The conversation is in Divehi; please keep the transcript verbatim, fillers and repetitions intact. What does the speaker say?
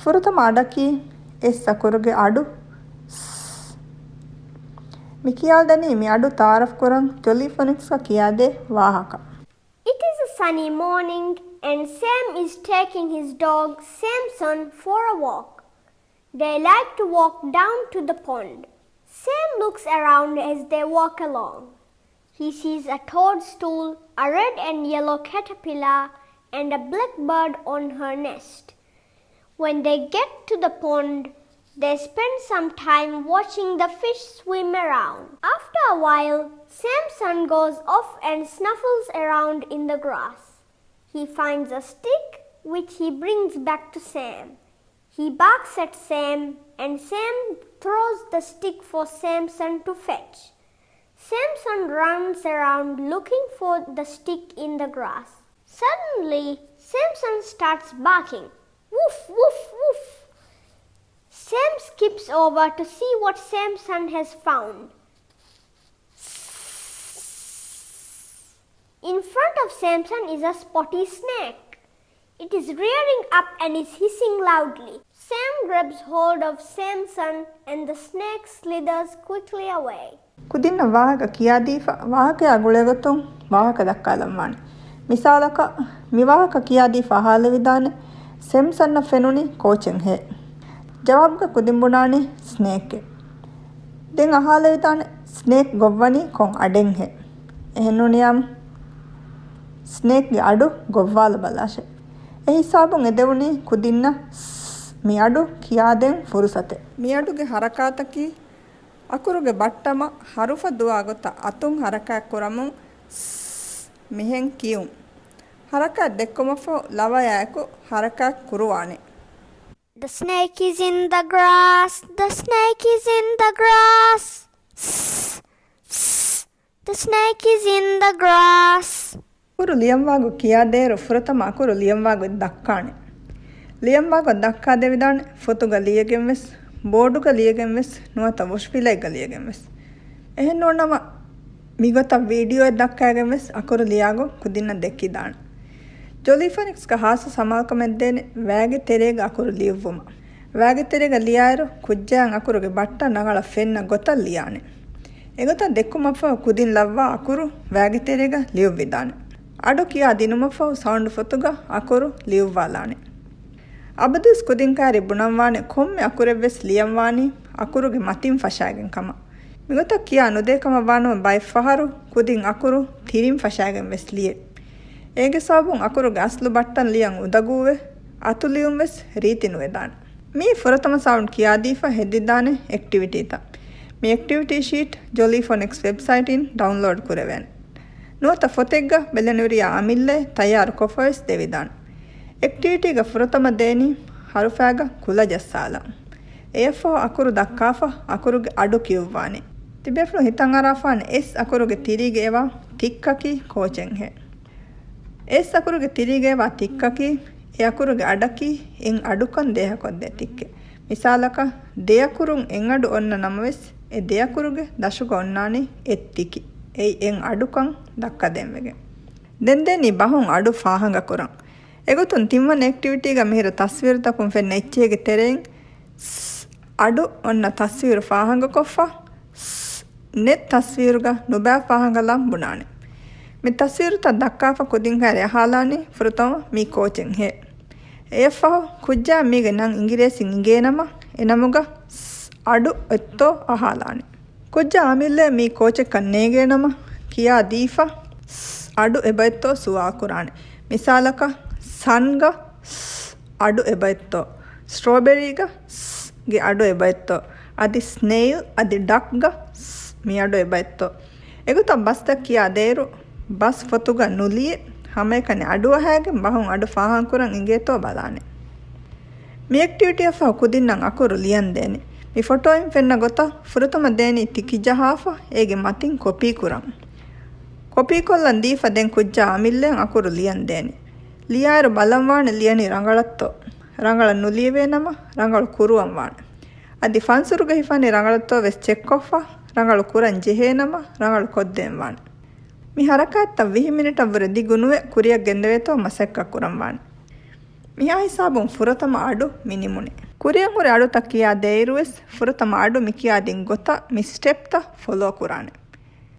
ފުރަތަމަ އަޑަކީ އެސް އަކުރުގެ އަޑު، ސް. މި ކިޔާދަނީ މި އަޑު ތައާރަފް ކުރަން ޖޮލީފޮނިކްސްގަ ކިޔާދޭ ވާހަކަ. It is a sunny morning and Sam is taking his dog Samson for a walk. They like to walk down to the pond. Sam looks around as they walk along. He sees a toadstool, a red and yellow caterpillar, and a blackbird on her nest. When they get to the pond, they spend some time watching the fish swim around. After a while, Samson goes off and snuffles around in the grass. He finds a stick, which he brings back to Sam. He barks at Sam, and Sam throws the stick for Samson to fetch. Samson runs around looking for the stick in the grass. Suddenly, Samson starts barking. Woof, woof, woof. Sam skips over to see what Samson has found. In front of Samson is a spotty snake. It is rearing up and is hissing loudly. Sam grabs hold of Samson and the snake slithers quickly away. ކުދިންނަށް ވާހަކަ ކިޔާދީފަ، ވާހަކަޔާ ގުޅޭގޮތުން ވާހަކަ ދައްކާލަންވާނެ. މިސާލަކަށް، މި ވާހަކަ ކިޔާދީފަ އަހާލެވިދާނެ، ސެމްސަންއަށް ފެނުނީ ކޯޗެއްހޭ؟ ޖަވާބުގަ ކުދިން ބުނާނީ ސްނޭކެއް. ދެން އަހާލެވިދާނެ، ސްނޭކް ގޮއްވަނީ ކޮން އަޑެއްހޭ؟ އެހެންނޫނިއްޔާ ސްނޭކްގެ އަޑު ގޮއްވާލަބަލާށޭ. އެ ހިސާބުން އެދެވުނީ ކުދިންނަށް ސް މި އަޑު ކިޔާދޭން ފުރުސަތެއް. މި އަޑުގެ ހަރަކާތަކީ އަކުރުގެ ބައްޓަމަށް ހަރުފަށް ދުވާ ގޮތަށް އަތުން ހަރަކާތް ކުރަމުން ސް މިހެން ކިޔުން. ހަރަކާތް ދެއްކުމަށްފަހު ލަވަޔާއެކު ހަރަކާތް ކުރުވާނެ. The snake is in the grass. The snake is in the grass. S, s, the snake is in the grass. އަކުރު ލިޔަންވާގޮތް ކިޔާދޭއިރު ފުރަތަމަ އަކުރު ލިޔަންވާގޮތް ދައްކާނެ. ލިޔަންވާގޮތް ދައްކާދެވިދާނެ ފޮތުގަ ލިޔެގެންވެސް، ބޯޑުގަ ލިޔެގެންވެސް، ނުވަތަ ވޮށިފިލައެއްގަ ލިޔެގެންވެސް. އެހެންނޫންނަމަ، މިގޮތަށް ވީޑިއޯއެއް ދައްކައިގެންވެސް އަކުރު ލިޔާގޮތް ކުދިންނަށް ދެއްކިދާނެ. ޖޮލީފޮނިކްސްގަ ހާއްސަ ސަމާލުކަމެއްދޭނެ ވައިގެ ތެރޭގަ އަކުރު ލިޔުއްވުމަށް. ވައިގެ ތެރޭގަ ލިޔާއިރު، ކުއްޖާއަށް އަކުރުގެ ބައްޓަށް ރަނގަޅަށް ފެންނަ ގޮތަށް ލިޔާނެ. އެގޮތަށް ދެއްކުމަށްފަހު ކުދިން ލައްވާ އަކުރު ވައިގެ ތެރޭގަ ލިޔުއްވިދާނެ. އަޑު ކިޔާ ދިނުމަށްފަހު ސައުންޑް ފޮތުގަ އަކުރު ލިޔުއްވާލާނެ. އަބަދުވެސް ކުދިން ކައިރި ބުނަންވާނެ ކޮންމެ އަކުރެއްވެސް ލިޔަންވާނީ އަކުރުގެ މަތިން ފަށާގެން ކަމަށް. މިގޮތަށް ކިޔާ ނުދޭ ކަމަށް ވާނަމަ ބައެއް ފަހަރު ކުދިން އަކުރު ތިރިން ފަށާގެން ވެސް ލިޔޭ. އޭގެ ސަބަބުން އަކުރުގެ އަސްލު ބައްޓަން ލިޔަން އުނދަގޫވެ، އަތުލިޔުން ވެސް ރީތި ނުވެދާނެ. މީ ފުރަތަމަ ސައުންޑް ކިޔާދީފަ ހެދިދާނެ އެކްޓިވިޓީތައް. މި އެކްޓިވިޓީ ޝީޓް ޖޮލީފޮނިކްސް ވެބްސައިޓިން ޑައުންލޯޑް ކުރެވޭނެ. ނުވަތަ ފޮތެއްގަ ބެލެނިވެރިޔާ އަމިއްލައެއް ތައްޔާރު ކޮށްފަވެސް ދެވިދާނެ. އެކްޓިވިޓީގަ ފުރަތަމަ ދޭނީ ހަރުފާގަ ކުލަ ޖައްސާލަން. އެޔަށްފަހު އަކުރު ދައްކާފަ އަކުރުގެ އަޑު ކިޔުއްވާނެ. ތިބޭފުޅުން ހިތަށް އަރާފާނެ އެސް އަކުރުގެ ތިރީގަ އެވާ ތިއްކަކީ ކޯޗެއްހޭ. އެސް އަކުރުގެ ތިރީގަ އެވާ ތިއްކަކީ އެ އަކުރުގެ އަޑަކީ އެން އަޑުކަން ދޭހަކޮށްދޭ ތިއްކެއް. މިސާލަކަށް، ދެއަކުރުން އެން އަޑު އޮންނަ ނަމަވެސް، އެ ދެއަކުރުގެ ދަށުގަ އޮންނާނީ އެއް ތިކި. އެއީ އެން އަޑުކަން ދައްކަދޭންވެގެން. ދެން ދޭނީ ބަހުން އަޑު ފާހަގަކުރަން. އެގޮތުން ތިންވަނަ އެކްޓިވިޓީގަ މިހިރަ ތަސްވީރުތަކުން ފެންނަ އެއްޗެހިގެ ތެރެއިން ސް އަޑު އޮންނަ ތަސްވީރު ފާހަގަކޮށްފަ، ސް ނެތް ތަސްވީރުގަ ނުބައި ފާހަގަލާން ބުނާނެ. މި ތަސްވީރުތައް ދައްކާފަ ކުދިން ކައިރި އަހާލާނީ ފުރަތަމަ މީ ކޯޗެއްހޭ. އެޔަށްފަހު ކުއްޖާ މީގެ ނަން އިނގިރޭސިން އިނގޭނަމަ، އެ ނަމުގަ ސް އަޑު އޮތްތޯ އަހާލާނެ. ކުއްޖާ އަމިއްލައަށް މީ ކޯޗެއްކަން ނޭނގޭނަމަ، ކިޔާ ދީފަ ސް އަޑު އެބައޮތްތޯ ސުވާލުކުރާނެ. މިސާލަކަށް، ސަންގަ ސް އަޑު އެބައޮތްތޯ، ސްޓްރޯބެރީގަ ސް ގެ އަޑު އެބައޮތްތޯ، އަދި ސްނެއިލް އަދި ޑަކްގަ ސް މި އަޑު އެބައޮތްތޯ. އެގޮތަށް ބަސްތައް ކިޔާ ދޭއިރު، ބަސް ފޮތުގަ ނުލިޔެ، ހަމައެކަނި އަޑުއަހައިގެން ބަހުން އަޑު ފާހަގަކުރަން އިނގޭތޯ ބަލާނެ. މި އެކްޓިވިޓީއަށްފަހު ކުދިންނަށް އަކުރު ލިޔަން ދޭނެ. މި ފޮޓޯއިން ފެންނަ ގޮތަށް ފުރަތަމަ ދޭނީ ތިކި ޖަހާފަ، އޭގެ މަތިން ކޮޕީ ކުރަން. ކޮޕީކޮށްލަން ދީފަ ދެން ކުއްޖާ އަމިއްލައަށް އަކުރު ލިޔަން ދޭނެ. ލިޔާއިރު ބަލަންވާނެ ލިޔަނީ ރަނގަޅަށްތޯ. ރަނގަޅަށް ނުލިޔެވޭނަމަ، ރަނގަޅު ކުރުވަންވާނެ. އަދި ފަންސުރުގަ ހިފަނީ ރަނގަޅަށްތޯ ވެސް ޗެކްކޮށްފަ، ރަނގަޅު ކުރަން ޖެހޭނަމަ، ރަނގަޅު ކޮށްދޭންވާނެ. މި ހަރަކާތްތައް ވިހި މިނިޓަށްވުރެ ދިގު ނުވެ، ކުރިއަށް ގެންދެވޭތޯ މަސައްކަތް ކުރަންވާނެ. މިހާ ހިސާބުން ފުރަތަމަ އަޑު މި ނިމުނީ. ކުރިއަށް ހުރި އަޑުތައް ކިޔާ ދޭއިރުވެސް ފުރަތަމަ އަޑު މި ކިޔާދިން ގޮތަށް މި ސްޓެޕްތައް ފޮލޯ ކުރާނެ.